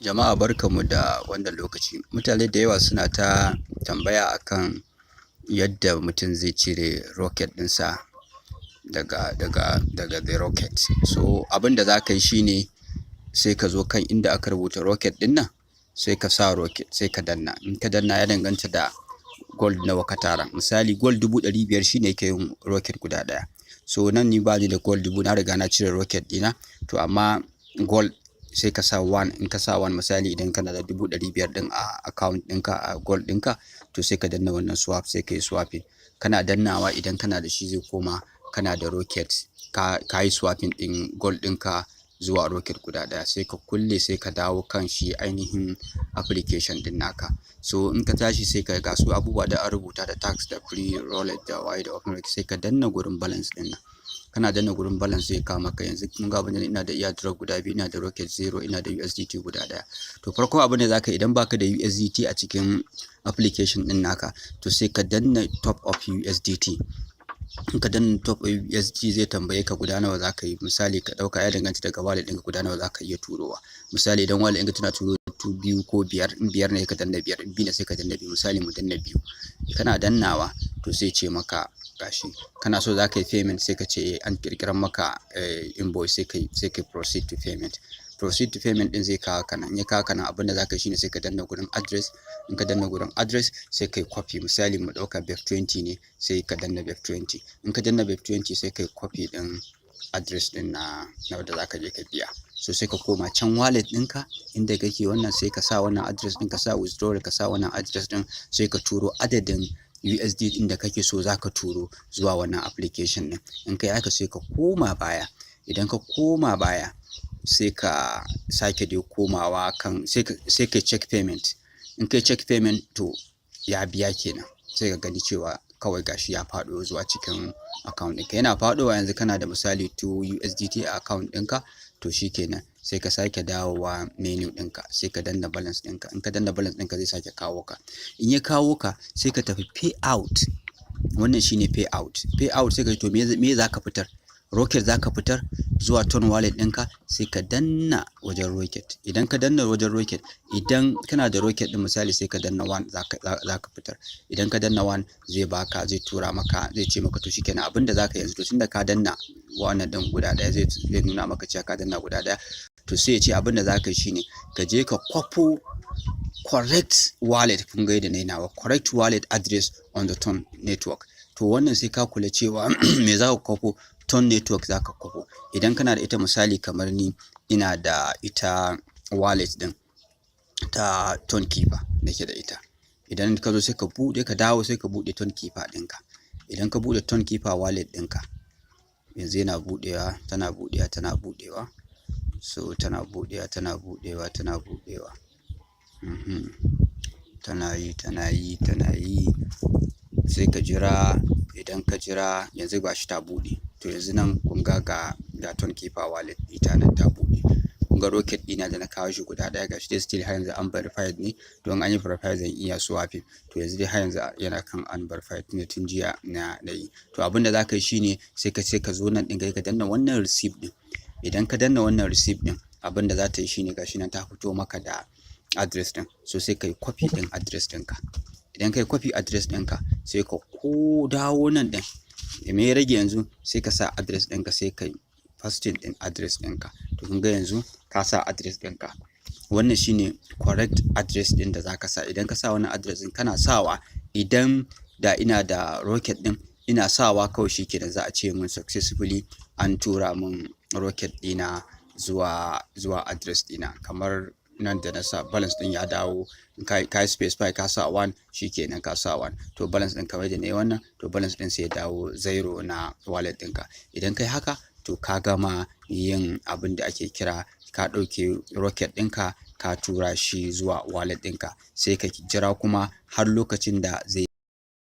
Jama'a, barkanmu da wannan lokaci. Mutane da yawa suna ta tambaya akan yadda mutum zai cire Rocket ɗinsa daga The Rocket. So abin da za ka yi shine sai ka zo kan inda aka rubuta Rocket ɗin nan, sai ka sa Rocket, sai ka danna. In ka danna, ya danganta da gold nawa ka tara. Misali, gold 500,000 shine yake yin Rocket guda ɗaya. So nan ni bani da gold dubu, na riga na cire Rocket ɗina. To amma gold sai ka sa one. In ka sa one, misali idan kana da 500,000 ɗin a account ɗinka, a gold ɗinka, to sai ka danna wannan swap, sai ka yi swapping. Kana dannawa, idan kana da shi, zai koma kana da Rocket. Ka yi swapping ɗin gold ɗinka zuwa Rocket guda ɗaya. Sai ka kulle, sai ka dawo kan shi ainihin application ɗin naka. So in ka tashi, sai ka ga su abubuwa da an rubuta da task da free wallet da waye da open, sai ka danna gurin balance ɗin nan. Kana danna gurin balance, zai kawo maka. Yanzu kun ga abin da ina da, airdrop guda biyu, ina da Rocket zero, ina da USDT guda ɗaya. To farko abin da zaka yi, idan baka da USDT a cikin application ɗin naka, to sai ka danna top up USDT. In ka danna top up USDT, zai tambaye ka guda nawa zaka yi. Misali, ka ɗauka ya danganta daga wallet ɗinka guda nawa zaka iya turowa. Misali, idan wallet ɗinka tana turo biyu ko biyar, in biyar ne ka danna biyar, in biyu ne sai ka danna biyu. Misali, mu danna biyu. Kana dannawa, to sai ce maka gashi kana so zaka yi payment, sai ka ce an ƙirƙirar maka invoice, sai kai proceed to payment. Proceed to payment ɗin zai kawo ka nan. In ya kawo ka nan, abin da zaka yi shine sai ka danna gurin address. In ka danna gurin address, sai kai copy. Misali, mu ɗauka BEP20 ne, sai ka danna BEP20. In ka danna BEP20, sai kai copy ɗin address ɗin na wanda zaka je ka biya. So sai ka koma can wallet ɗinka inda kake wannan, sai ka sa wannan address ɗin, ka sa withdrawal, ka sa wannan address ɗin, sai ka turo adadin USD ɗin da kake so zaka turo zuwa wannan application ɗin. In kai haka, sai ka koma baya. Idan ka koma baya, sai ka sake dai komawa kan sai ka check payment. In kai check payment, to ya biya kenan. Sai ka gani cewa kawai gashi ya faɗo zuwa cikin account ɗinka. Yana faɗowa, yanzu kana da misali 2 USDT a account ɗinka. To shikenan, sai ka sake dawowa menu ɗinka, sai ka danna balance ɗinka. In ka danna balance ɗinka, zai sake kawo ka. In ya kawo ka, sai ka tafi payout. Wannan shine payout. Payout, sai ka to me za ka fitar? Rocket za ka fitar zuwa Ton wallet ɗinka. Sai ka danna wajen Rocket. Idan ka danna wajen Rocket, idan kana da Rocket ɗin, misali, sai ka danna one za ka fitar. Idan ka danna one, zai baka, zai tura maka, zai ce maka to shikenan. Abin da za ka yanzu, to tunda ka danna wannan ɗin guda ɗaya, zai nuna maka cewa ka danna guda ɗaya. To sai ya ce abin da za ka yi shine ka je ka kwafo correct wallet. Kun ga yadda na yi nawa, correct wallet address on the Ton network. To wannan sai ka kula cewa me za ka kwafo? Ton network za ka kwafo. Idan kana da ita, misali kamar ni, ina da ita wallet ɗin ta Ton Keeper nake da ita. Idan ka zo, sai ka buɗe, ka dawo, sai ka buɗe Ton Keeper ɗinka. Idan ka buɗe Ton Keeper wallet ɗinka, yanzu yana buɗewa, tana buɗewa, tana buɗewa. So tana buɗewa, tana buɗewa, tana buɗewa. Tana yi, tana yi, tana yi. Sai ka jira. Idan ka jira, yanzu gashi ta buɗe. To yanzu nan kun ga Ton Keeper wallet ita nan ta buɗe. Kun ga Rocket ɗina da na kawo shi guda ɗaya, gashi dai still har yanzu unverified ne. Don an yi verified zan iya swapping. To yanzu dai har yanzu yana kan unverified ne, tun jiya na yi. To abin da za ka yi shine sai ka zo nan ɗin, ka danna wannan receipt ɗin. Idan ka danna wannan receipt ɗin, abin da za ta yi shine gashi nan ta fito maka da address ɗin. So sai ka yi copy ɗin address ɗinka. Idan ka yi copy address ɗinka, sai ka ko dawo nan ɗin. Me ya rage yanzu? Sai ka sa address ɗinka, sai ka yi pasting ɗin address ɗinka. To kun ga yanzu ka sa address ɗinka. Wannan shine correct address ɗin da zaka sa. Idan ka sa wannan address ɗin, kana sawa, idan da ina da Rocket ɗin, ina sawa kawai shikenan, za a ce mun successfully an tura mun Rocket ɗina zuwa address ɗina. Kamar nan da na sa, balance ɗin ya dawo. In ka yi specify, ka sa 1, shikenan ka sa 1. To balance ɗin, kamar da na yi wannan, to balance ɗin sai ya dawo zero na wallet ɗinka. Idan kai haka, to ka gama yin abin da ake kira ka ɗauke Rocket ɗinka, ka tura shi zuwa wallet ɗinka. Sai ka jira kuma har lokacin da zai